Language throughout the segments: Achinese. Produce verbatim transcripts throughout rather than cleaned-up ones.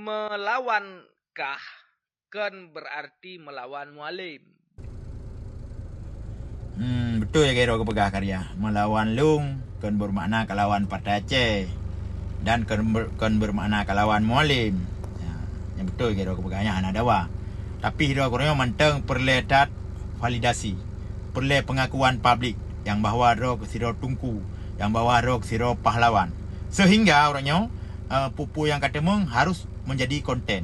Melawan kah kon berarti melawan Mualem. Hmm, beutôi lagée droe geupeugah karya. Melawan lôn kon bermakna kalawan Partai Aceh dan kon ber-, kon bermakna kalawan Mualem. Ya, nyang beutôi lagée droe geupeugah nyan hana dawa. Tapi droe geupeugah mantong peureulée that validasi, peureulée pengakuan publik nyang bahwa droe keuh sidroe teungku, nyang bahwa droe keuh sidroe pahlawan. Sehingga uroe nyoe, eh, peue-peue nyang ka teumeung harus menjadi konten.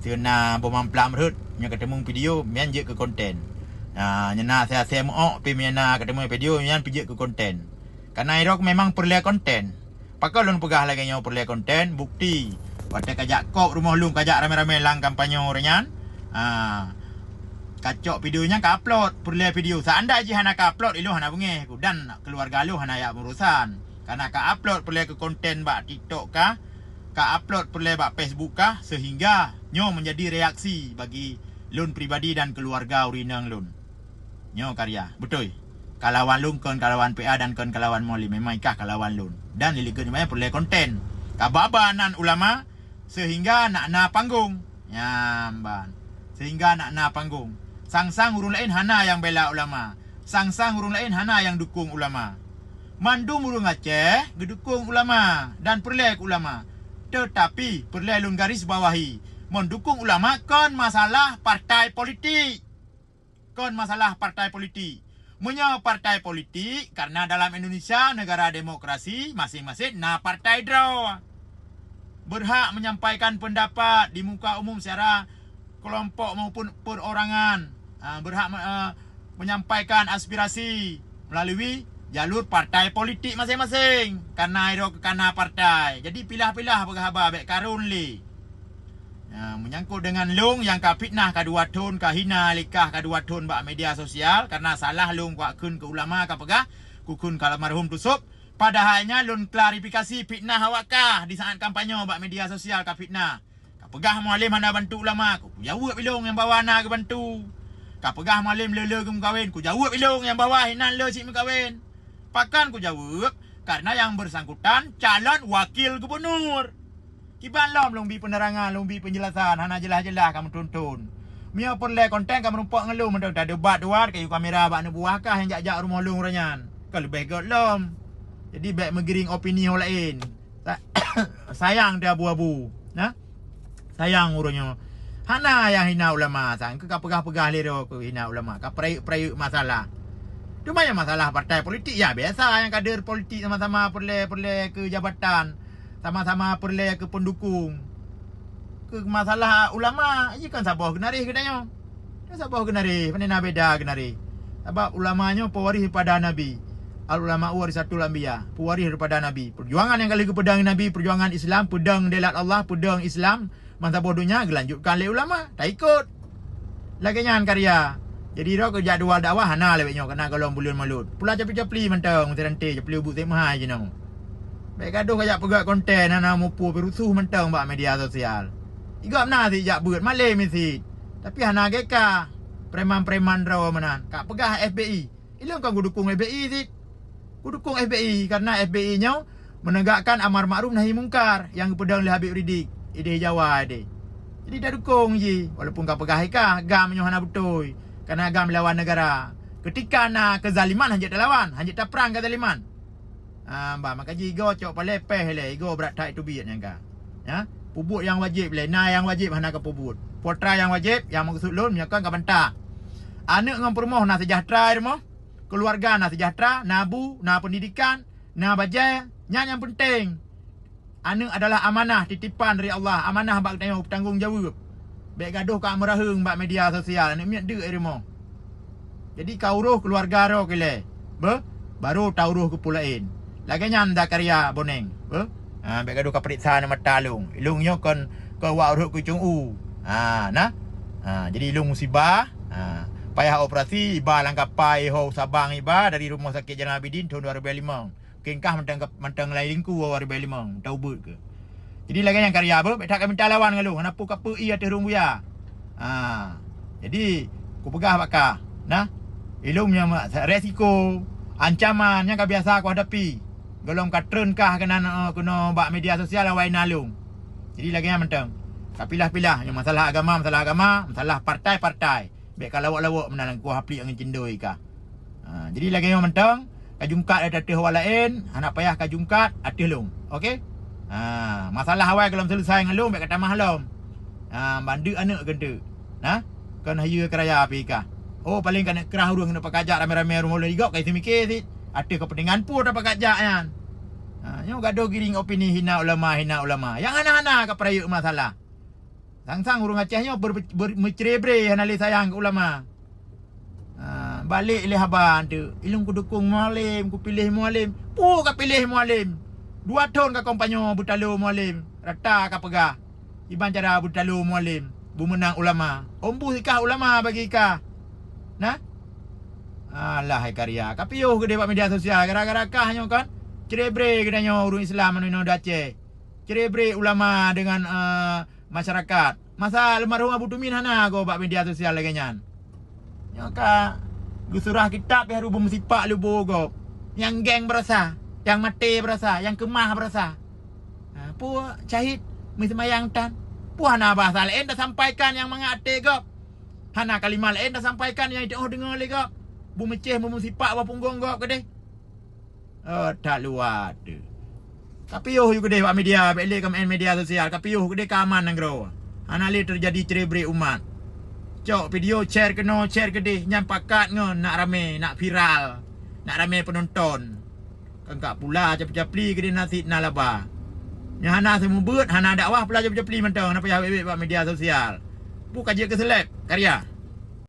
Seuna boh mamplam rhot nyoe ka teumeung video, nyan jeuet keu konten. Ah, nyan na asai-asai meuok pi nyan na ka teumeung video, nyan pih jeuet keu konten. Karena irok memang peureulée konten. Pakon lôn peugah lagée nyoe peureulée konten, bukti. Watée kajak kop rumoh lôn kajak ramé-ramé lam kampanye uroe nyan, ah, kacok video nyan ka upload, peureulée video. Seandai jih hana ka upload, ilôn hana beungéh ku dan keluarga lôn hana yak urusan. Karena ka upload peureulée keu konten bak TikTok kah, ka upload peureulée bak Facebook kah, sehingga nyoe menjadi reaksi bagi lôn pribadi dan keluarga ureuëng inong lôn. Nyoe karya, beutôi. Kalawan lôn kon kalawan P A dan kon kalawan Moli, memang ikah kalawan lôn. Dan lé likot nyoe peureulée konten. Ka ba-ba nan ulama, sehingga nak na panggong. Nyan ban. Sehingga nak na panggong. Sang-sang ureuëng laén hana nyang bela ulama. Sang-sang ureuëng laén hana nyang dukong ulama. Mandum ureuëng Aceh geudukong ulama dan peureulée keu ulama. Teutapi peureulée lôn garis bawahi, meudukong ulama kon masalah partai politik. Kon masalah partai politik. Meunyoe partai politik, karena dalam Indonesia negara demokrasi, masing-masing na partai droe. Berhak menyampaikan pendapat di muka umum secara kelompok maupun perorangan. Ha, berhak me-, eh, menyampaikan aspirasi melalui jalur partai politik masing-masing. Karena idok kana partai. Jadi pilah-pilah peugah haba bék karun lé. Nah, menyangkut dengan lôn nyang ka fitnah ka dua thon, ka hina likah ka dua thon bak media sosial karena salah lôn kuakheun keu ulama ka peugah, kukheun keu almarhum Tusop, padahai nyan lôn klarifikasi fitnah awak kah di saat kampanye bak media sosial ka fitnah. Ka peugah Mualem hana bantu ulama, kujaweueb ilôn nyang bahwa na geubantu. Ka peugah Mualem le-le geumeukawen, kujaweueb ilôn nyang bahwa hinan le cit meukawen. Pakon kujaweueb? Karena nyang bersangkutan calon wakil gubernur. Kiban lom lôn bi peunerangan, lôn bi peunjelasan, hana jeulaih-jeulaih ka meuthon-thon. Meunyoe peureulée konten ka meurumpok ngon lôn mantong tadebat dua kayue kamera bak neubuah kah nyang jak-jak rumoh lôn uroe nyan. Ka leubeh göt lom. Jadi bék meugiring opini ho laén. Sa-, sayang teuh abu-abu. Nah? Sayang uroe nyoe. Hana nyang hina ulama, sang keu ka peugah-peugah lé droe keu hina ulama, ka peurayeuk-peurayeuk masalah. Cuma nyang masalah partai politik, ya biasa nyang kader politik sama-sama peureulée-peureulée keu jabatan, sama-sama peureulée keu peundukong. Keu masalah ulama, jih kan saboh geunaréh geutanyoe. Kan saboh geunaréh, pane na beda geunaréh. Sabab ulama nyoe pewaris daripada Nabi. Al ulama warisatul anbiya, pewaris daripada Nabi. Perjuangan nyang ka lheueh geupeudong Nabi, perjuangan Islam, peudong delat Allah, peudong Islam, ban saboh donya geulanjutkan lé ulama, taikot. Lagée nyan karya. Jadi droe keu jak dua dakwah hana lé bék nyoe keunan gohlom buleuen Maulud. Pula capli-capli mantong, meuteurante capli ubit sép meuhai jinoe. Bék gadoh kajak peugah konten hana mupu peurusuh mantong bak media sosial. Igop na sit jak beuet malém sit. Tapi hana geka. Preman-preman droe meunan. Ka peugah F B I. Ilôn kon kudukong F B I sit. Kudukong F B I karena F B I nyoe menegakkan amar makruf nahi mungkar nyang geupeudong lé Habib Ridik idéh Jawa idéh. Jadi tadukong jih walaupun ka peugah ikah GAM nyoe hana beutôi karena GAM lawan negara. Ketika na kezaliman hanjeuet talawan, hanjeuet taprang kezaliman. Ah, bah maka jih igoe cok palée péh lé igoe brat that teubiet nyang ka. Ya, pubuet nyang wajéb lé, na nyang wajéb hana ka pubuet. Putra nyang wajéb, nyang meukeusut lôn meunyoe kon ka bantah. Aneuk ngon peurumoh na seujahteura i rumoh, keuluwarga na seujahteura, na bu, na peundidikan, na bajée, nyan nyang peunteng. Aneuk adalah amanah titipan dari Allah, amanah bak geutanyoe peutanggong jaweueb. Bék gadoh ka meuraheueng bak media sosial, aneuk miet deuk i rumoh. Jadi ka uroh keuluwarga droe keu lé, beuh, baru ta uroh keu peue laén. Lagée nyan Zakaria Boneng, beuh. Ha, bék gadoh ka peuriksa aneuk mata lôn. Ilôn nyoe kon, kon wak rhot keu cung u. Ha, nah. Ha, jadi ilôn musibah. Ha, payah operasi, iba lam kapai ho Sabang iba dari Rumoh Sakét Jalan Abidin thon dua ribu lima. Kengkah mantong, mantong lai lingku dua ribu lima, taubeut keu. Jadi lagée nyan karya beuh, bék that ka minta lawan ngon lôn, hana peue ka peue ié ateueh rhueng buya. Ha. Jadi, kupeugah bak kah, nah, ilôn nyang ma-, resiko, ancaman nyang ka biasa kuhadapi. Gohlom ka treun kah keunan, eh, keunoe bak media sosial awai na lôn. Jadi lagée nyan mantong. Ka pilah-pilah, nyoe masalah agama, masalah agama, masalah partai-partai. Bèk ka lawok-lawok meunan lam kuah aplik angén cindoi ka. Ha, jadi lagèe nyoe mantong, ka jungkat ateueh hawa laén, hana payah ka jungkat ateueh lôn. Oke? Ha, masalah awai gohlom seuleusai ngon lôn, bèk ka tamah lom. Ha, bandeuk aneuk keuneuk. Nah, kon hayeue keuraya pih kah. Oh, paleng ka neuk krah ureueng neuk pakajak ramé-ramé rumoh lôn, di gob ka jiseumiké cit. Ateueh keupeuntengan peue tapakat jak nyan. Ha, nyoe gadoh giring opini hina ulama, hina ulama. Nyang hana-hana ka peurayeuk masalah. Sang-sang ureueng Aceh nyoe ber-, ber-, meucrebre hana lé sayang keu ulama. Ha, balek lé haba tu. Ilôn kudukong Mualem, kupiléh Mualem. Peue ka piléh Mualem? Dua thon ka kampanye beutalo Mualem. Rata ka peugah. Iban cara beutalo Mualem, beumeunang ulama. Ombus ikah ulama bagi ikah. Nah? Alah, hai karya. Ka piôh keudeh bak media sosial gara-gara kah nyoe kan? Cerebre geutanyoe ureueng Islam inoe di Aceh. Cerebre ulama dengan, eh, masyarakat. Masa almarhum Abu Tumin hana go bak media sosial lagèe nyan. Nyoe ka geusurah kitab pih harôh beumeusipak lubô gob. Nyang geng beurasa, nyang maté beurasa, nyang keumah beurasa. Ha, peue syahid meuseumayang tan? Peue hana bahasa laén tasampaikan nyang mangat até gob? Hana kalimah laén tasampaikan nyang jiteuôh deungoe lé gob? Beumeucéh, beumeusipak bak punggong gob keudeh? Oh, that luwa teuh. Ka piôh yue keudeh bak media, bèk lé ka meu'en media sosial, ka piôh keudeh ka aman nanggroe. Hana lé teujadi cerebre umat. Cok video share keunoe, share keudeh, nyan pakat ngon nak ramé, nak viral, nak ramé peunonton. Kan ka pula capli-capli keudeh nasib na laba. Nyang hana seumeubeuet, hana dakwah pula capli-capli mantong, hana payah bèk-bèk bak media sosial. Peue ka jeuet keu seleb, karya.